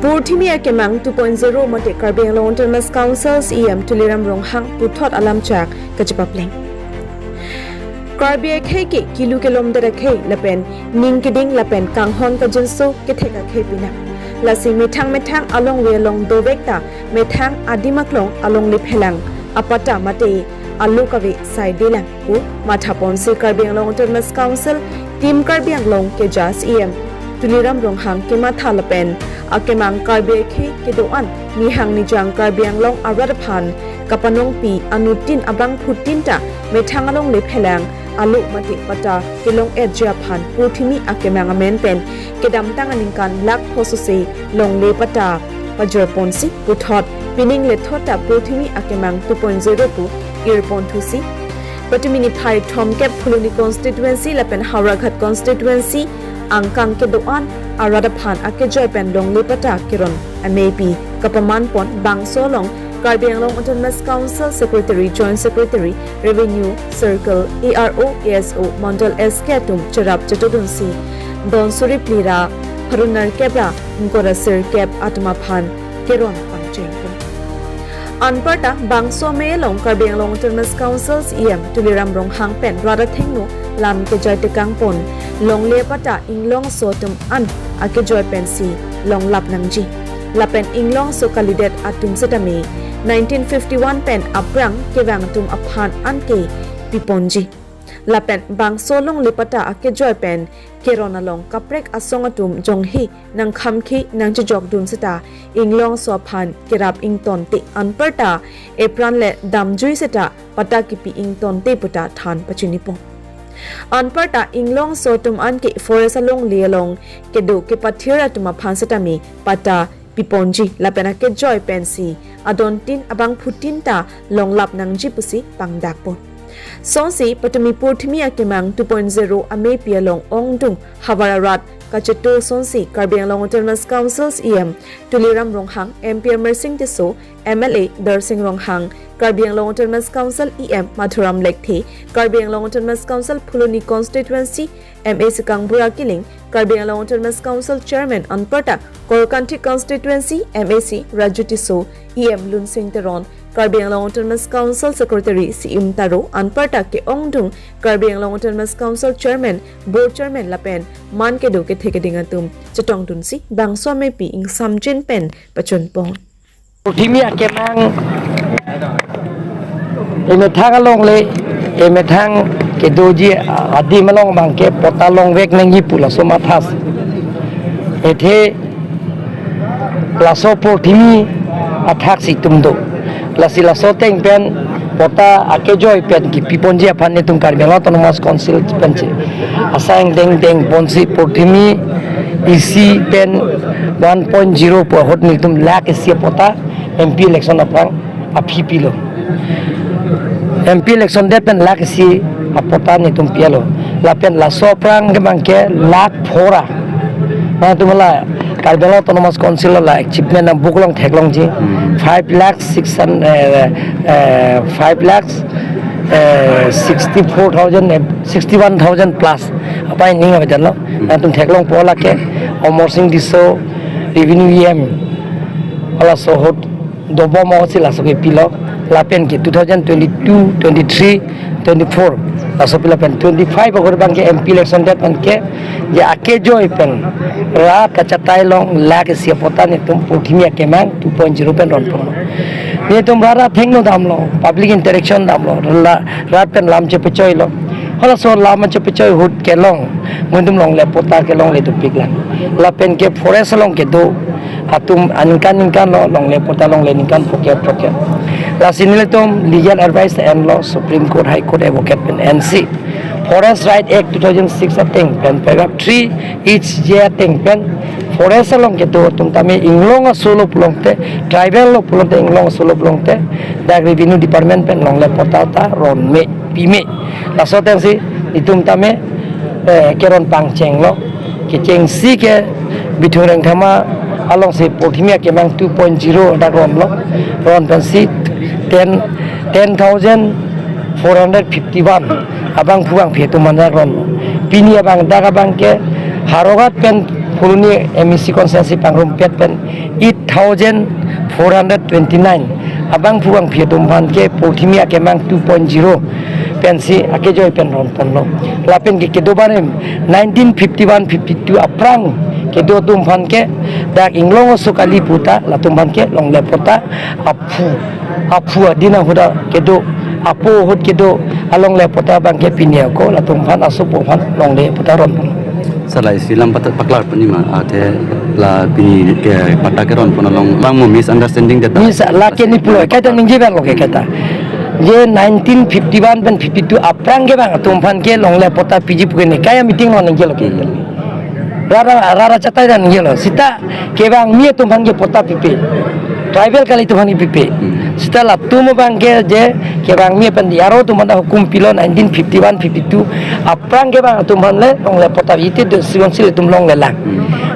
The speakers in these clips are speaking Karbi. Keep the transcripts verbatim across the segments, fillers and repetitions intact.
Purthimi akemang two point zero mate Karbi Anglong Autonomous Council C E M Tuliram Ronghang puthot alamchak kachepapleng. Karbi akhei ke kilu kelomdet akhei lapen ning keding lapen kanghon kajinso kethek akhei pinang. Lasi methang methang alongve along dovek ta methang adim aklong alongle phelang apatta mate alo kave saidelang pu mathaponsi Karbi Anglong Autonomous Council Team Karbi Anglong keja C E M Tuliram Ronghang kematha lapen akemang Karbi akhei kedo-an nihang nijang Karbi Anglong arat aphan kapanongpi anuttin abangphutin ta methang alongle phelang alo mate patta kelong-etji aphan purthimi akemang amen pen kedamtang aningkan lakh phosose longle patta pajirponsi puthot pining lethot ta purthimi akemang two point zero pu irponthusi patumi niphai thomkep Phuloni constituency lapen Howraghat constituency angkang kedo-an arat aphan akejoi pen longle patta keron amepi kapamanpon bangso along Karbi Anglong Autonomous Council Secretary, Joint Secretary, Revenue, Circle, A R O, A S O, Mandal S K atum cherap chetodunsi don suri phli ra pharo nerkep ra ingkoi ra sirkep atum aphan keron pangcheng. Anparta bangso amei along Karbi Anglong Autonomous Council C E M Tuliram Ronghang pen rat athengno lam kejai tekangpon longle patta inglongso atum an akejoi pensi longlap nangji. Lapen inglongso kalidet atum setame nineteen fifty-one pen aphrang kevang atum aphan anke piponji. Lapen bangso longle patta akejoi pen keron along kaprek asong atum jonghi nangkhamkhi nangchejokdun seta inglongso aphan kerap ingtonte anparta epran le damjui seta patta kipi ingtonte puta than pachinipo. Anparta inglongso atum anke forest alongle along kedo kepathir atum aphan setame patta piponji lapen akejoi pensi adontin abangphutin ta longlap nangji pusi pangdakpo. Sonsi patumi purthimi akemang two point zero amepi along ongdung havar arat kacheto sonsi Karbi Anglong Autonomous Council C E M Tuliram Ronghang, M P Amarsing Tisso, M L A Darsing Ronghang, Karbi Anglong Autonomous Council E M Madhuram Lekthe, Karbi Anglong Autonomous Council Phuloni Constituency M A C Kangbura Killing, Karbi Anglong Autonomous Council Chairman anparta Korkanthi Constituency M A C Raju Tisso, E M Lunsing Teron, Karbi Anglong Autonomous Council Secretary Sium Taro anparta ke-ongdung Karbi Anglong Autonomous Council Chairman, Board Chairman lapen man kedo kethe keding atum chetongdunsi bangso amepi ingsamjin pen pachunpon. Purthimi akemang emethang alongle, emethang kedoji adim along abangke patta longvek nangji pu laso mathas. Athe laso purthimi athaksi itum do. Lasi laso ateng pen patta akejoi pen kipiponji aphan netum Karbi Anglong Autonomous Council pensi asang dengdeng ponsi purthimi isi pen one point zero pu ahut netum lakh isi apatta M P election aphrang aphi pilo. M P election det pen lakh isi apatta netum pialo. Lapen laso aphrang ke abangke lakh four a. Mane itum la Karbi Anglong Autonomous Council la achievement a book along theklongji. Five lakh six hundred, eh, eh, five lakhs, eh, sixty-four thousand, eh, sixty-one thousand plus. Apa ining apa jalo? Latum theklongpo lake Amarsing Tisso, Revenue E M, halaso ahut dobom ahutsi laso ke pilo. Lapen ke two thousand twenty-two, twenty-three, twenty-four laso pilo pen twenty-five ahut abangke M P election det pen ke je akejoi pen rat kachatai along lakh isi apatta netum purthimi akemang two point zero pen ronpon. Netum rat athengno damlo, public interaction damlo, la-, rat pen lam chepachoilo. Halaso lam chepachoi ahut kelong, netum longle patta kelongle dopiklang. Lapen ke forest along kedo atum aningkan ningkan lo longle patta longle ningkan phokep phokep. Lasi nelitum legal advice enlo Supreme Court, High Court advocate pen ensi Forest Right Act two thousand six ateng pen paragraph three H J ateng pen forest along kedo atum tame inglong aso lo pulote, tribal lo pulote, inglong aso lo pulote, dak Revenue Department pen longle patta ta ronme pime. Laso atengsi itum tame, eh, keron pangchenglo. Kechengsi ke Bithung Rengthama alongsi purthimi akemang two point zero dak ronlo. Ron pensi ten, ten thousand four hundred fifty-one abangphu abangphi atum an dak ronlo. Pini abang dak abangke Howraghat pen Phuloni M A C constituency pangrumpet pen eight thousand four hundred twenty-nine abangphu bangphi atum aphan ke porthimi akemang two point zero pensi akejoi pen ronponlo. Lapen ke kedo barim nineteen fifty-one fifty-two aphrang kedo atum aphan ke dak inglong oso kali puta latum aphan ke longle patta aphu aphu adin ahut kedo apo ahut kedo alongle patta abang ke pini ako latum aphan asopo aphan longle patta ron. Sir, la isi lam patta paklar puni ma, athe la pini ke patta keronpon along bang mo misunderstanding det. Mis la ke ni pulo kaita ningje ber lo ke kaita. Je nineteen fifty-one pen fifty-two aphrang ke bang atum aphan ke longle patta piji pu ke ne kaya meeting lo ningje lo ke. Rara rara chatai dan ningje lo. Sita kevangmi atum aphan ke patta pipe. Tribal kali atum aphan ke pipe. Sita latum abang ke je kevangmi pen di aro atum aphan hukum pilo nineteen fifty-one fifty-two aphrang ke bang atum aphan le longle patta ite district council atum longle lang.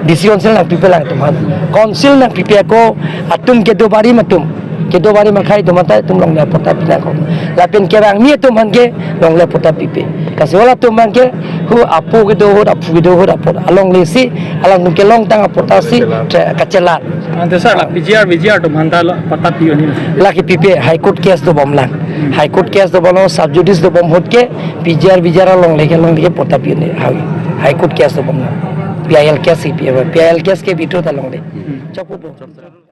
District council nangpipe lang atum aphan. Council nangpipe ako atum kedo barim atum. Kedo barim akhai atum aphan ta atum longle patta pinangkok. Lapen kevangmi atum aphan ke longle patta pipe. Lasi halatum abang ke hu apo kedo ahut aphu kedo ahut apot alongle si alangtum kelongtang apatta si tre- kachelar. Ante sir, la P G R, V G R atum aphan ta lo patta pi-un-e. Lake pipe High Court case dobom lang. High Court case dobom lo, sub judice dobom ahut ke P G R, V G R alongle ke longle ke patta pi-un-e. High, High Court case dobom lang. P I L case ke pi, P I L case ke bithro ta longle. Chokpo.